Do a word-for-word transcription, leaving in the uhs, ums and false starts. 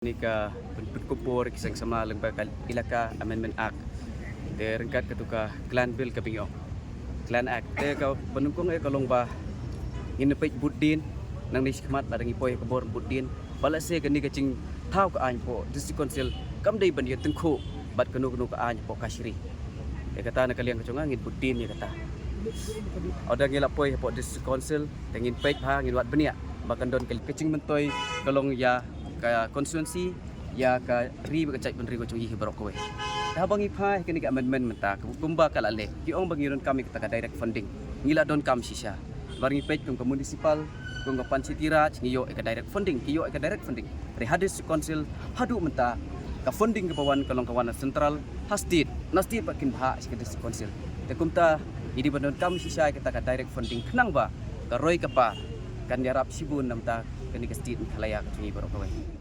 Ni ka pyn- pynkup bor ki seng samla lyngba ka Elaka Amendment Act. Te ryngkat katu ka Clan Bill kaba ngi ong Clan Act. Te kaba nyngkong eh ka long ba ngin peit bud dien nangne shakhmat lada ngi poi ha ka bor bud dien. Ba lehse kane ka jingthaw ka aiñ hapoh District Council kam dei ban ïatyngkhuh bad kano kano ka aiñ hapoh Kashari. Te kata na ka liang ka jong nga ngin bud dien ïa kata. Lada ngi la poi hapoh District Council te ngin peit bha, ngin wad bniah ba kan don ka, ka jingmyntoi ka long ïa ka constituency, ïa ka ri bad ka jaitbynriew ka jong ngi hi baroh kawei. Te haba ngi phai ha kane ka amendment mynta, kumba ka la leh, ki ong ba ngi donkam ïa kata ka direct funding. Ngi la donkam shisha. Ba ngi peit kum ka municipal, kum ka panchayati raj, ngi ïoh ïa ka direct funding, ki ïoh ïa ka direct funding. Hynrei ha District Council haduh mynta ka funding kaba wan ka long ka wan na central, ha state, na state pat kin bhah sha ka District Council. Te kumta ngi dei ban donkam shisha ïa kata ka direct funding khnang ba ka roi ka par kan ïarap shibun na bynta kane ka state Meghalaya ka jong ngi baroh kawei.